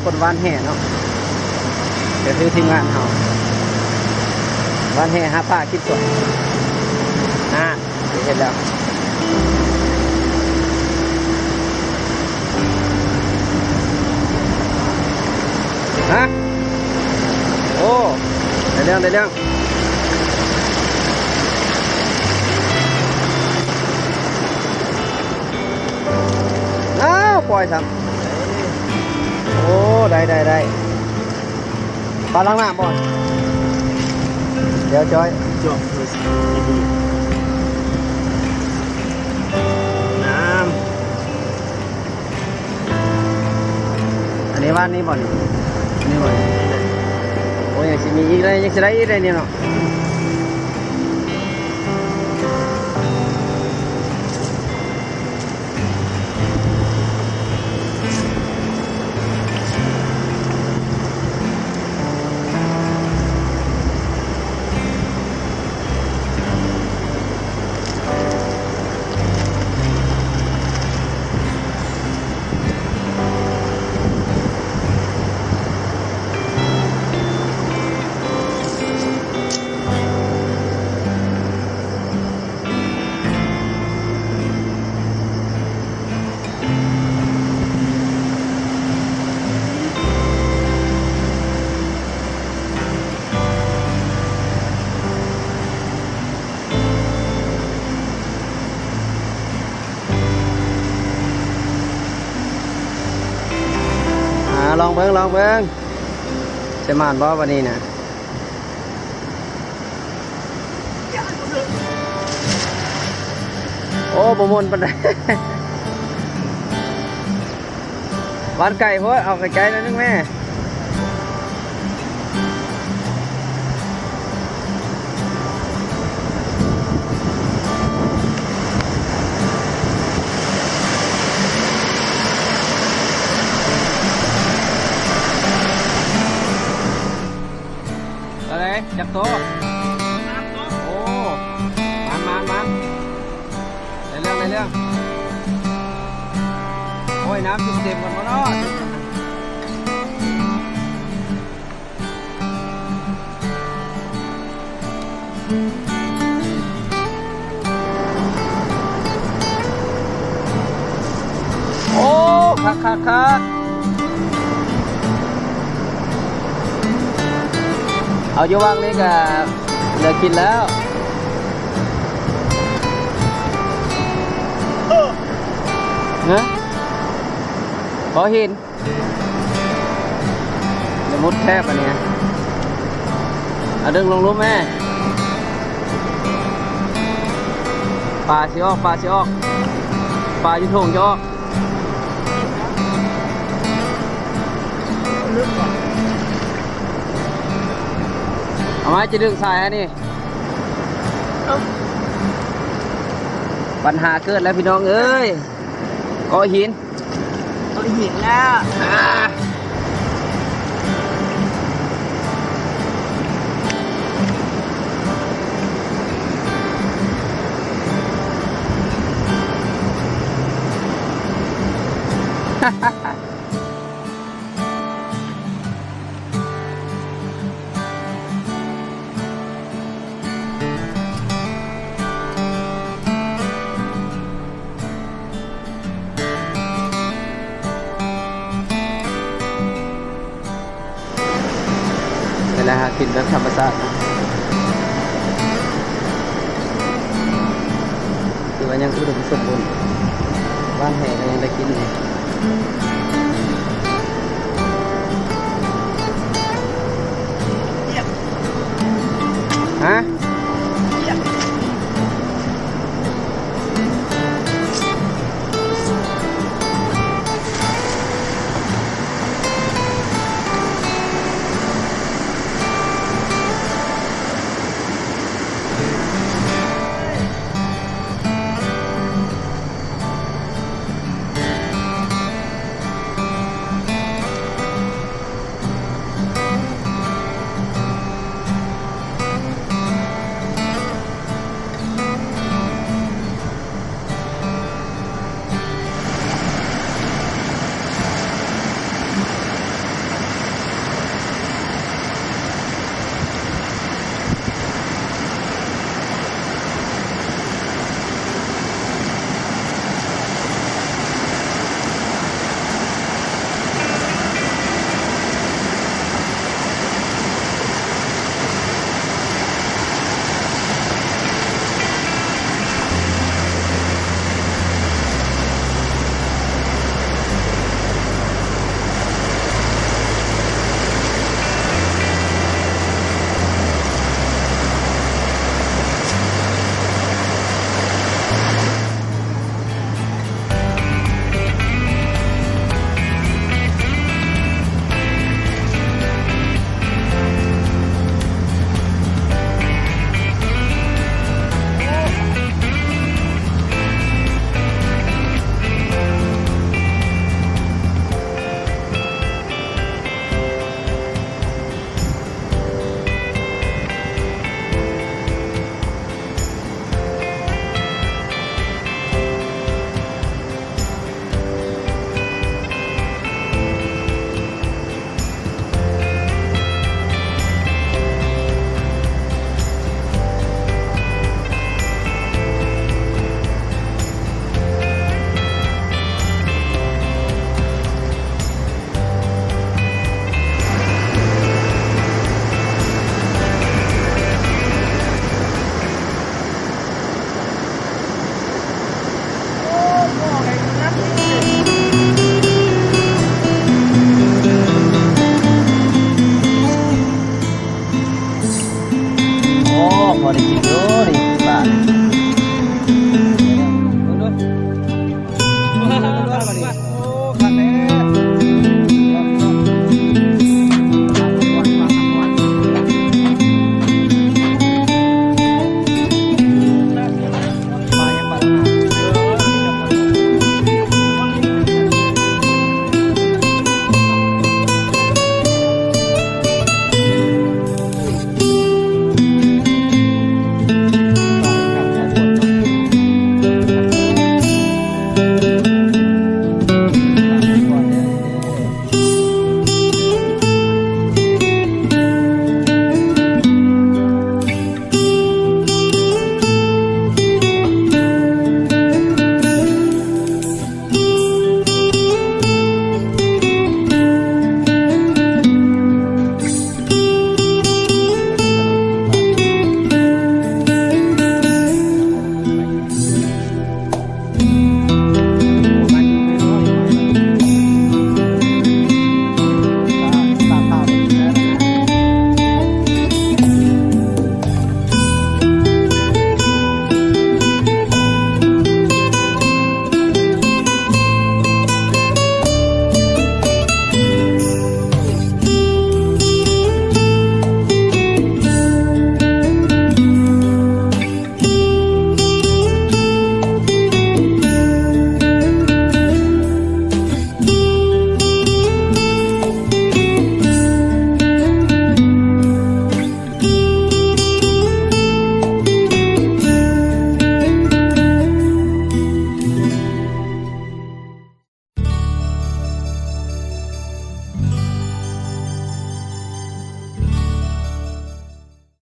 ຄົນຫວ່ານແຫເນາະ ກໍຄືທີມງານເຮົາ ຫວ່ານແຫຫາປາກິນສວນ ນານ ໄດ້ເຮັດແລ້ວ ຮະ ໂອ້ ໄດ້ເລື່ອງ ໄດ້ເລື່ອງ. ອ້າວ ປ່ອຍຊ້ຳ ໂອ້ ໄດ້ ໄດ້ ໄດ້ ປາລ້າງນ້ຳບໍ່? ດຽວຈອຍ ນ້ຳ. ອັນນີ້ຫວ່ານນີ້ບໍ່ນີ້? ນີ້ບໍ່ນີ້? ໂອ້ຍ ຍັງຊິມີອີກເດ້ ຍັງຊິໄດ້ອີກເດ້ນີ້ເນາະ. ອ່າ ລອງເບິ່ງ ລອງເບິ່ງ ຊິໝານບໍ່ບາດນີ້ນະ? ໂອ້ ບໍ່ມ່ວນປານໃດ. ຫວ່ານໄກໂພດ ເອົາໄກໆ ໜ້ອຍໜຶ່ງແມ້. ເອົາເລີຍ ຈັກໂຕ? ໂອ້ ມານໆໆ ໄດ້ເລື່ອງ ໄດ້ເລື່ອງ. ໂອ້ຍ ນ້ຳຊິເຕັມກັນບໍ່ເນາະ? ໂອ້ ຄັກໆໆ ເອົາຢູ່ວັງນີ້ກະເຫຼືອກິນແລ້ວ ຮະ ພໍກິນ. ຢ່າມຸດແຄບອັນນີ້ ເອົາດຶງລົງລຸ່ມແມ່. ປາຊິອອກ ປາຊິອອກ ປາຢູ່ຖົງຈະອອກ. ເອົາມາ ຈະດຶງສາຍໃຫ້ນີ້. ເອົ້າ ບັນຫາເກີດແລ້ວພີ່ນ້ອງເອີຍ ກໍຫີນ. ໂດຍເຫັນແລ້ວ ນີ້ແຫຼະ ຫາກິນແບບທຳມະຊາດນະ ຖືວ່າຍັງອຸດົມສົມບູນ ຫວ່ານແຫກໍຍັງໄດ້ກິນຢູ່. ຮະ? ໂອ້ ນີ້